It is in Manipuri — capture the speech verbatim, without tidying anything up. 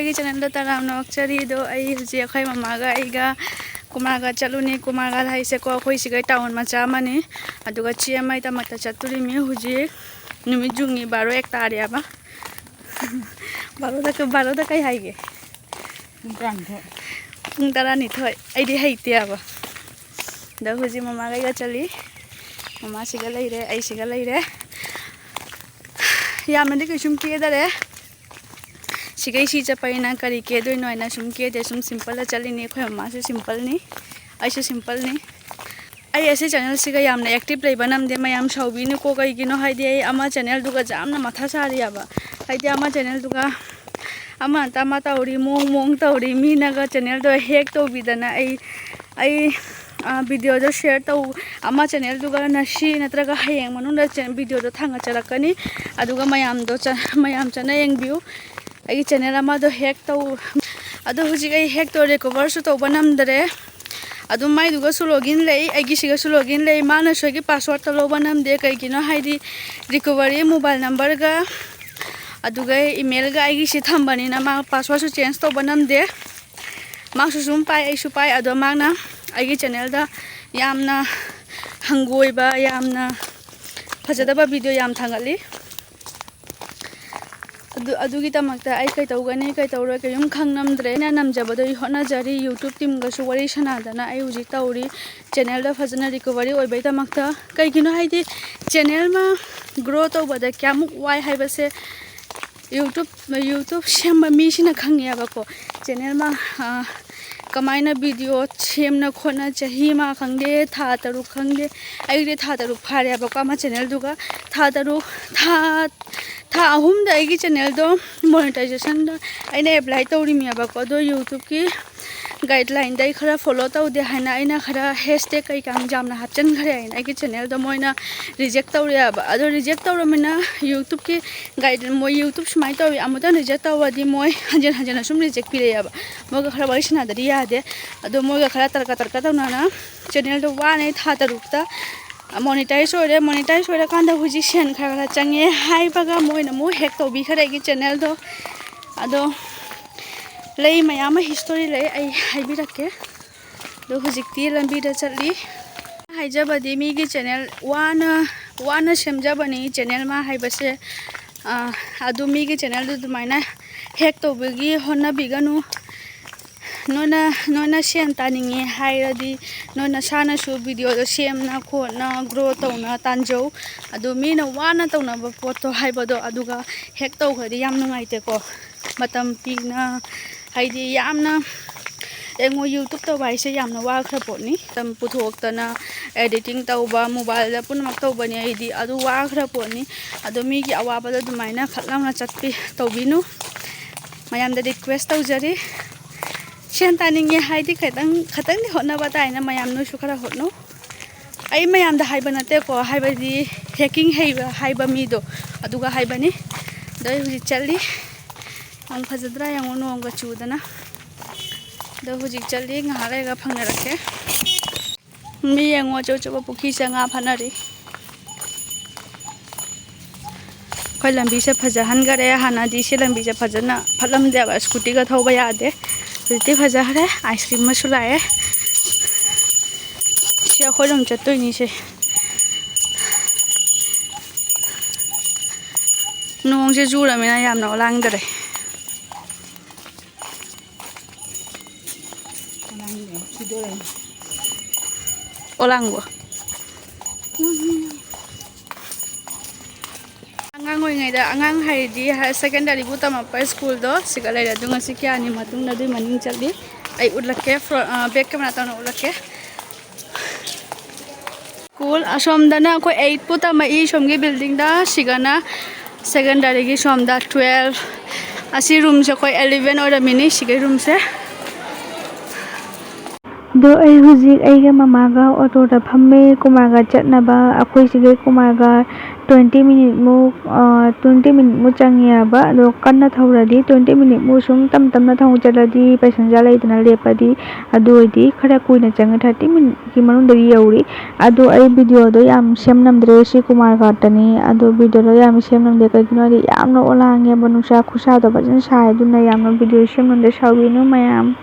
ꯑꯩꯒꯤ ꯆꯦꯅꯦꯜꯗ ꯇꯔꯥꯝꯅ ꯑꯣꯛꯆꯔꯤ꯫ ꯑꯗꯣ ꯑꯩ ꯍꯧꯖꯤꯛ ꯑꯩꯈꯣꯏ ꯃꯃꯥꯒ ꯑꯩꯒ ꯀꯨꯃꯥꯔꯒ ꯆꯠꯂꯨꯅꯤ꯫ ꯀꯨꯃꯥꯔꯒ ꯍꯥꯏꯁꯦꯀꯣ, ꯑꯩꯈꯣꯏ ꯁꯤꯒ ꯇꯥꯎꯟ ꯃꯆꯥ ꯑꯃꯅꯤ꯫ ꯑꯗꯨꯒ ꯆꯦ ꯑꯃꯒꯤꯗꯃꯛꯇ ꯆꯠꯇꯣꯔꯤꯃꯤ꯫ ꯍꯧꯖꯤꯛ ꯅꯨꯃꯤꯠ ꯌꯨꯡꯉꯤ, ꯕꯥꯔꯣ ꯍꯦꯛ ꯇꯥꯔꯦꯕ꯫ ꯕꯥꯔꯣꯗ ꯀ-, ꯕꯥꯔꯣꯗ ꯀꯩ ꯍꯥꯏꯒꯦ? ꯄꯨꯡ ꯇꯔꯥꯅꯤꯊꯣꯏ꯫ ꯄꯨꯡ ꯇꯔꯥꯅꯤꯊꯣꯏ꯫ ꯑꯩꯗꯤ ꯍꯩꯇꯦꯕ꯫ ꯑꯗꯣ ꯍꯧꯖꯤꯛ ꯃꯃꯥꯒ ꯑꯩꯒ ꯆꯠꯂꯤ꯫ ꯃꯃꯥ ꯁꯤꯒ ꯂꯩꯔꯦ, ꯑꯩ ꯁꯤꯒ ꯂꯩꯔꯦ꯫ ꯌꯥꯝꯅꯗꯤ ꯀꯩꯁꯨꯝ ꯀꯦꯗꯔꯦ꯫ ꯁꯤꯒꯩ ꯁꯤ ꯆꯠꯄꯅꯤꯅ ꯀꯔꯤ ꯀꯦꯗꯣꯏꯅꯣ ꯍꯥꯏꯅ ꯁꯨꯝ ꯀꯦꯗꯦ, ꯁꯨꯝ ꯁꯤꯝꯄꯜꯗ ꯆꯠꯂꯤꯅꯤ꯫ ꯑꯩꯈꯣꯏ ꯃꯃꯥꯁꯨ ꯁꯤꯝꯄꯜꯅꯤ, ꯑꯩꯁꯨ ꯁꯤꯝꯄꯜꯅꯤ꯫ ꯑꯩ ꯑꯁꯤ ꯆꯦꯅꯦꯜꯁꯤꯒ ꯌꯥꯝꯅ ꯑꯦꯛꯇꯤꯚ ꯂꯩꯕ ꯅꯝꯗꯦ, ꯃꯌꯥꯝ ꯁꯥꯎꯕꯤꯅꯨꯀꯣ꯫ ꯀꯩꯒꯤꯅꯣ ꯍꯥꯏꯗꯤ ꯑꯩ ꯑꯃ ꯆꯦꯅꯦꯜꯗꯨꯒ ꯌꯥꯝꯅ ꯃꯊꯥ ꯁꯥꯔꯤꯑꯕ꯫ ꯍꯥꯏꯗꯤ ꯑꯃ ꯆꯦꯅꯦꯜꯗꯨꯒ ꯑꯃ ꯅꯠꯇ ꯑꯃ ꯇꯧꯔꯤ, ꯃꯑꯣꯡ ꯃꯑꯣꯡ ꯇꯧꯔꯤ, ꯃꯤꯅꯒ ꯆꯦꯅꯦꯜꯗꯣ ꯍꯦꯛ ꯇꯧꯕꯤꯗꯅ ꯑꯩ, ꯑꯩ, ꯑ, ꯚꯤꯗꯤꯑꯣꯗꯣ ꯁꯤꯌꯔ ꯇꯧ, ꯑꯃ ꯆꯦꯅꯦꯜꯗꯨꯒ ꯉꯁꯤ ꯅꯠꯇ꯭ꯔꯒ ꯍꯌꯦꯡ ꯃꯅꯨꯡꯗ ꯆꯦ-, ꯚꯤꯗꯤꯑꯣꯗꯣ ꯊꯥꯡꯒꯠꯆꯔꯛꯀꯅꯤ꯫ ꯑꯗꯨꯒ ꯃꯌꯥꯝꯗꯣ ꯆ-, ꯃꯌꯥꯝ ꯆꯠꯅ ꯌꯦꯡꯕꯤꯌꯨ꯫ ꯑꯩꯒꯤ ꯆꯦꯅꯦꯜ ꯑꯃꯗꯣ ꯍꯦꯛ ꯇꯧ꯫ ꯑꯗꯣ ꯍꯧꯖꯤꯛ ꯑꯩ ꯍꯦꯛ ꯇꯧ, ꯔꯤꯀꯣꯚꯔꯁꯨ ꯇꯧꯕ ꯅꯝꯗꯔꯦ꯫ ꯑꯗꯨꯝ ꯃꯥꯏꯗꯨꯒꯁꯨ ꯂꯣꯒꯏꯟ ꯂꯩ, ꯑꯩꯒꯤꯁꯤꯒꯁꯨ ꯂꯣꯒꯏꯟ ꯂꯩ꯫ ꯃꯥꯅꯁꯨ ꯑꯩꯒꯤ ꯄꯥꯁꯋꯥꯔꯗꯇꯣ ꯂꯧꯕ ꯅꯝꯗꯦ꯫ ꯀꯩꯒꯤꯅꯣ ꯍꯥꯏꯗꯤ ꯔꯤꯀꯣꯚꯔꯤ ꯃꯣꯕꯥꯏꯜ ꯅꯝꯕꯔꯒ ꯑꯗꯨꯒ ꯏꯃꯦꯜꯒ ꯑꯩꯒꯤꯁꯤ ꯊꯝꯕꯅꯤꯅ ꯃꯥ ꯄꯥꯁꯋꯥꯔꯗꯁꯨ ꯆꯦꯟꯖ ꯇꯧꯕ ꯅꯝꯗꯦ꯫ ꯃꯥꯁꯨ ꯁꯨꯝ ꯄꯥꯏ, ꯑꯩꯁꯨ ꯄꯥꯏ꯫ ꯑꯗꯣ ꯃꯥꯅ ꯑꯩꯒꯤ ꯆꯦꯅꯦꯜꯗ ꯌꯥꯝꯅ ꯍꯪꯒꯣꯏꯕ, ꯌꯥꯝꯅ ꯐꯖꯗꯕ ꯚꯤꯗꯤꯑꯣ ꯌꯥꯝ ꯊꯥꯡꯒꯠꯂꯤ꯫ ꯑꯗꯨ, ꯑꯗꯨꯒꯤꯗꯃꯛꯇ ꯑꯩ ꯀꯩꯇꯧꯒꯅꯤ, ꯀꯩꯇꯧꯔꯣꯏ ꯀꯔꯤꯝ ꯈꯪꯉꯝꯗ꯭ꯔꯦ꯫ ꯑꯩꯅ ꯅꯝꯖꯕꯗꯣ ꯑꯩ ꯍꯣꯠꯅꯖꯔꯤ꯫ ꯌꯨꯇ꯭ꯌꯨꯕ ꯇꯤꯝꯒꯁꯨ ꯋꯥꯔꯤ ꯁꯥꯟꯅꯗꯅ ꯑꯩ ꯍꯧꯖꯤꯛ ꯇꯧꯔꯤ꯫ ꯆꯦꯅꯦꯜꯗꯣ ꯐꯖꯅ ꯔꯤꯀꯣꯚꯔꯤ ꯑꯣꯏꯕꯩꯗꯃꯛꯇ꯫ ꯀꯩꯒꯤꯅꯣ ꯍꯥꯏꯗꯤ ꯆꯦꯅꯦꯜ ꯑꯃ ꯒ꯭ꯔꯣ ꯇꯧꯕꯗ ꯀꯌꯥꯃꯨꯛ ꯋꯥꯏ ꯍꯥꯏꯕꯁꯦ ꯌꯨꯇ꯭ꯌꯨꯕ, ꯌꯨꯇ꯭ꯌꯨꯕ ꯁꯦꯝꯕ ꯃꯤꯁꯤꯅ ꯈꯪꯉꯦꯕꯀꯣ꯫ ꯆꯦꯅꯦꯜ ꯑꯃ, ꯑ, ꯀꯃꯥꯏꯅ ꯚꯤꯗꯤꯑꯣ ꯁꯦꯝꯅ ꯈꯣꯠꯅ ꯆꯍꯤ ꯑꯃ ꯈꯪꯗꯦ, ꯊꯥ ꯇꯔꯨꯛ ꯈꯪꯗꯦ, ꯑꯩꯗꯤ ꯊꯥ ꯇꯔꯨꯛ ꯐꯥꯔꯦꯕꯀꯣ ꯑꯃ ꯆꯦꯅꯦꯜꯗꯨꯒ꯫ ꯊꯥ ꯇꯔꯨꯛ, ꯊꯥ, ꯊꯥ ꯑꯍꯨꯝꯗ ꯑꯩꯒꯤ ꯆꯦꯅꯦꯜꯗꯣ ꯃꯣꯅꯤꯇꯥꯏꯖꯦꯁꯟꯗ ꯑꯩꯅ ꯑꯦꯄ꯭ꯂꯥꯏ ꯇꯧꯔꯤꯃꯦꯕꯀꯣ꯫ ꯑꯗꯣ ꯌꯨꯇ꯭ꯌꯨꯕꯀꯤ ꯒꯥꯏꯗꯂꯥꯏꯟꯗ ꯑꯩ ꯈꯔ ꯐꯣꯂꯣ ꯇꯧꯗꯦ ꯍꯥꯏꯅ ꯑꯩꯅ ꯈꯔ ꯍꯦꯁꯇꯦꯛ ꯀꯩꯀꯥ ꯌꯥꯝꯅ ꯍꯥꯞꯆꯤꯟꯈ꯭ꯔꯦ ꯍꯥꯏꯅ ꯑꯩꯒꯤ ꯆꯦꯅꯦꯜꯗꯣ ꯃꯣꯏꯅ ꯔꯤꯖꯦꯛ ꯇꯧꯔꯛꯑꯦꯕ꯫ ꯑꯗꯣ ꯔꯤꯖꯦꯛ ꯇꯧꯔꯃꯤꯅ ꯌꯨꯇ꯭ꯌꯨꯕꯀꯤ ꯒꯥꯏꯗ, ꯃꯣꯏ ꯌꯨꯇ꯭ꯌꯨꯕ ꯁꯨꯃꯥꯏꯅ ꯇꯧꯋꯤ, ꯑꯃꯨꯛꯇꯪ ꯔꯤꯖꯦꯛ ꯇꯧꯔꯗꯤ ꯃꯣꯏ ꯍꯟꯖꯤꯟ ꯍꯟꯖꯤꯟꯅ ꯁꯨꯝ ꯔꯤꯖꯦꯛ ꯄꯤꯔꯛꯑꯦꯕ꯫ ꯃꯣꯏꯒ ꯈꯔ ꯋꯥꯔꯤ ꯁꯥꯟꯅꯗꯗꯤ ꯌꯥꯗꯦ꯫ ꯑꯗꯣ ꯃꯣꯏꯒ ꯈꯔ ꯇꯔꯀ ꯇꯔꯀ ꯇꯧꯅꯅ ꯆꯦꯅꯦꯜꯗꯣ ꯋꯥꯅ ꯊꯥ ꯇꯔꯨꯛꯇ ꯃꯣꯅꯤꯇꯥꯏꯖ ꯑꯣꯏꯔꯦ꯫ ꯃꯣꯅꯤꯇꯥꯏꯖ ꯑꯣꯏꯔꯀꯥꯟꯗ ꯍꯧꯖꯤꯛ ꯁꯦꯟ ꯈꯔ ꯈꯔ ꯆꯪꯉꯦ ꯍꯥꯏꯕꯒ ꯃꯣꯏꯅ ꯑꯃꯨꯛ ꯍꯦꯛ ꯇꯧꯕꯤꯈꯔꯦ ꯑꯩꯒꯤ ꯆꯦꯅꯦꯜꯗꯣ꯫ ꯑꯗꯣ ꯂꯩ ꯃꯌꯥꯝ ꯑꯃ ꯍꯤꯁꯇꯣꯔꯤ ꯂꯩ, ꯑꯩ ꯍꯥꯏꯕꯤꯔꯛꯀꯦ꯫ ꯑꯗꯣ ꯍꯧꯖꯤꯛꯇꯤ ꯂꯝꯕꯤꯗ ꯆꯠꯂꯤ꯫ ꯍꯥꯏꯖꯕꯗꯤ ꯃꯤꯒꯤ ꯆꯦꯅꯦꯜ ꯋꯥꯅ ꯋꯥꯅ ꯁꯦꯝꯖꯕꯅꯤ ꯆꯦꯅꯦꯜ ꯑꯃ ꯍꯥꯏꯕꯁꯦ꯫ ꯑꯗꯨ ꯃꯤꯒꯤ ꯆꯦꯅꯦꯜꯗꯨ ꯑꯗꯨꯃꯥꯏꯅ ꯍꯦꯛ ꯇꯧꯕꯒꯤ ꯍꯣꯠꯅꯕꯤꯒꯅꯨ꯫ ꯅꯣꯏꯅ ꯅꯣꯏꯅ ꯁꯦꯟ ꯇꯥꯅꯤꯡꯉꯦ ꯍꯥꯏꯔꯗꯤ, ꯅꯣꯏ ꯅꯁꯥꯅꯁꯨ ꯚꯤꯗꯤꯑꯣꯗꯣ ꯁꯦꯝꯅ ꯈꯣꯠꯅ ꯒ꯭ꯔꯣ ꯇꯧꯅ ꯇꯥꯟꯖꯧ꯫ ꯑꯗꯣ ꯃꯤꯅ ꯋꯥꯅ ꯇꯧꯅꯕ ꯄꯣꯠꯇꯣ ꯍꯥꯏꯕꯗꯣ ꯑꯗꯨꯒ ꯍꯦꯛ ꯇꯧꯈ꯭ꯔꯗꯤ ꯌꯥꯝ ꯅꯨꯡꯉꯥꯏꯇꯦꯀꯣ꯫ ꯃꯇꯝ ꯄꯤꯅ, ꯍꯥꯏꯗꯤ ꯌꯥꯝꯅ, ꯌꯦꯡꯉꯣ, ꯌꯨꯇ꯭ꯌꯨꯕ ꯇꯧꯕ ꯍꯥꯏꯁꯦ ꯌꯥꯝꯅ ꯋꯥꯈ꯭ꯔ ꯄꯣꯠꯅꯤ꯫ ꯃꯇꯝ ꯄꯨꯊꯣꯛꯇꯅ ꯑꯦꯗꯤꯇꯤꯡ ꯇꯧꯕ, ꯃꯣꯕꯥꯏꯜꯗ ꯄꯨꯝꯅꯃꯛ ꯇꯧꯕꯅꯤ ꯑꯩꯗꯤ, ꯑꯗꯨ ꯋꯥꯈ꯭ꯔ ꯄꯣꯠꯅꯤ꯫ ꯑꯗꯣ ꯃꯤꯒꯤ ꯑꯋꯥꯕꯗꯣ ꯑꯗꯨꯃꯥꯏꯅ ꯈꯠꯂꯝꯅ ꯆꯠꯄꯤ ꯇꯧꯕꯤꯅꯨ꯫ ꯃꯌꯥꯝꯗ ꯔꯤꯀ꯭ꯋꯦꯁ ꯇꯧꯖꯔꯤ꯫ ꯁꯦꯟ ꯇꯥꯅꯤꯡꯉꯦ ꯍꯥꯏꯗꯤ ꯈꯤꯇꯪ ꯈꯤꯇꯪꯗꯤ ꯍꯣꯠꯅꯕ ꯇꯥꯏꯅ, ꯃꯌꯥꯝ ꯅꯣꯏꯁꯨ ꯈꯔ ꯍꯣꯠꯅꯧ꯫ ꯑꯩ ꯃꯌꯥꯝꯗ ꯍꯥꯏꯕ ꯅꯠꯇꯦꯀꯣ, ꯍꯥꯏꯕꯗꯤ ꯍꯦꯛꯀꯤꯡ ꯍꯩꯕ ꯍꯥꯏꯕ ꯃꯤꯗꯣ ꯑꯗꯨꯒ ꯍꯥꯏꯕꯅꯤ꯫ ꯑꯗꯣ ꯑꯩ ꯍꯧꯖꯤꯛ ꯆꯠꯂꯤ꯫ ꯌꯥꯝ ꯐꯖꯗ꯭ꯔꯥ ꯌꯦꯡꯉꯣ, ꯅꯣꯡꯒ ꯆꯨꯗꯅ꯫ ꯑꯗꯣ ꯍꯧꯖꯤꯛ ꯆꯠꯂꯤ, ꯉꯥꯏꯍꯥꯛ ꯂꯩꯔꯒ ꯐꯪꯅꯔꯛꯀꯦ꯫ ꯃꯤ ꯌꯦꯡꯉꯣ, ꯑꯆꯧ ꯑꯆꯧꯕ ꯄꯨꯈ꯭ꯔꯤꯁꯦ ꯉꯥ ꯐꯥꯅꯔꯤ꯫ ꯑꯩꯈꯣꯏ ꯂꯝꯕꯤꯁꯦ ꯐꯖꯍꯟꯈꯔꯦ꯫ ꯍꯥꯟꯅꯗꯤ ꯁꯤ ꯂꯝꯕꯤꯁꯦ ꯐꯖꯅ ꯐꯠꯂꯝꯗꯦꯕ, ꯁ꯭ꯀꯨꯇꯤꯒ ꯊꯧꯕ ꯌꯥꯗꯦ꯫ ꯍꯧꯖꯤꯛꯇꯤ ꯐꯖꯈ꯭ꯔꯦ꯫ ꯑꯥꯏꯁ ꯀ꯭ꯔꯤꯝ ꯑꯃꯁꯨ ꯂꯥꯛꯑꯦ꯫ ꯁꯤ ꯑꯩꯈꯣꯏꯔꯣꯝ ꯆꯠꯇꯣꯏꯅꯤꯁꯦ꯫ ꯅꯣꯡꯁꯦ ꯆꯨꯔꯃꯤꯅ ꯌꯥꯝꯅ ꯑꯣꯂꯥꯡꯗꯔꯦ꯫ ꯑꯣꯂꯥꯡꯕ꯫ ꯑꯉꯥꯡ ꯑꯣꯏꯔꯤꯉꯩꯗ, ꯑꯉꯥꯡ ꯍꯥꯏꯗꯤ ꯍꯥꯌꯔ ꯁꯦꯀꯦꯟꯗꯔꯤꯕꯨ ꯇꯝꯃꯛꯄ ꯁ꯭ꯀꯨꯜꯗꯣ ꯁꯤꯒ ꯂꯩꯔꯦ꯫ ꯑꯗꯨ ꯉꯁꯤ ꯀꯌꯥꯅꯤ ꯃꯇꯨꯡꯗ ꯑꯗꯨꯏ ꯃꯅꯤꯡ ꯆꯠꯂꯤ꯫ ꯑꯩ ꯎꯠꯂꯛꯀꯦ, ꯐ꯭ꯔꯣ-, ꯑ, ꯕꯦꯛ ꯀꯦꯃꯦꯔꯥ ꯇꯧꯅ ꯎꯠꯂꯛꯀꯦ꯫ ꯁ꯭ꯀꯨꯜ ꯑꯁꯣꯝꯗꯅ ꯑꯩꯈꯣꯏ ꯑꯩꯠꯄꯨ ꯇꯝꯃꯛꯏ, ꯁꯣꯝꯒꯤ ꯕꯤꯜꯗꯤꯡꯗ꯫ ꯁꯤꯒꯅ ꯁꯦꯀꯦꯟꯗꯔꯤꯒꯤ ꯁꯣꯝꯗ ꯇꯨꯋꯦꯜꯐ꯫ ꯑꯁꯤ ꯔꯨꯝꯁꯦ ꯑꯩꯈꯣꯏ ꯑꯦꯂꯦꯚꯦꯟ ꯑꯣꯏꯔꯝꯃꯤꯅꯤ, ꯁꯤꯒꯤ ꯔꯨꯝꯁꯦ꯫ ꯑꯗꯣ ꯑꯩ ꯍꯧꯖꯤꯛ ꯑꯩꯒ ꯃꯃꯥꯒ ꯑꯣꯇꯣꯗ ꯐꯝꯃꯦ, ꯀꯨꯃꯥꯔꯒ ꯆꯠꯅꯕ꯫ ꯑꯩꯈꯣꯏ ꯁꯤꯒꯩ ꯀꯨꯃꯥꯔꯒ ꯇ꯭ꯋꯦꯟꯇꯤ ꯃꯤꯅꯤꯠꯃꯨꯛ ꯇ꯭ꯋꯦꯟꯇꯤ ꯃꯤꯅꯤꯠꯃꯨꯛ ꯆꯪꯉꯦꯕ꯫ ꯑꯗꯣ ꯀꯟꯅ ꯊꯧꯔꯗꯤ, ꯇ꯭ꯋꯦꯟꯇꯤ ꯃꯤꯅꯤꯠꯃꯨꯛ ꯁꯨꯝ ꯇꯞ ꯇꯞꯅ ꯊꯧ ꯆꯠꯂꯗꯤ, ꯄꯦꯁꯦꯟꯖꯔ ꯂꯩꯗꯅ ꯂꯦꯞꯄꯗꯤ, ꯑꯗꯨ ꯑꯣꯏꯗꯤ ꯈꯔ ꯀꯨꯏꯅ ꯆꯪꯉꯦ, ꯊꯥꯔꯇꯤ ꯃꯤꯅꯤꯠꯀꯤ ꯃꯅꯨꯡꯗꯗꯤ ꯌꯧꯔꯤ꯫ ꯑꯗꯣ ꯑꯩ ꯚꯤꯗꯤꯑꯣꯗꯣ ꯌꯥꯝ ꯁꯦꯝ ꯅꯝꯗ꯭ꯔꯦ, ꯁꯤ ꯀꯨꯃꯥꯔ ꯘꯥꯠꯇꯅꯤ꯫ ꯑꯗꯣ ꯚꯤꯗꯤꯑꯣꯗꯣ ꯌꯥꯝ ꯁꯦꯝ ꯅꯝꯗꯦ, ꯀꯩꯒꯤꯅꯣ ꯍꯥꯏꯗꯤ ꯌꯥꯝꯅ ꯑꯣꯂꯥꯡꯉꯦꯕ, ꯅꯨꯡꯁꯥ ꯈꯨꯁꯥꯗꯣ ꯐꯖꯅ ꯁꯥꯏ, ꯑꯗꯨꯅ ꯌꯥꯝꯅ ꯚꯤꯗꯤꯑꯣ ꯁꯦꯝ ꯅꯝꯗꯦ, ꯁꯥꯎꯕꯤꯅꯨ ꯃꯌꯥꯝ꯫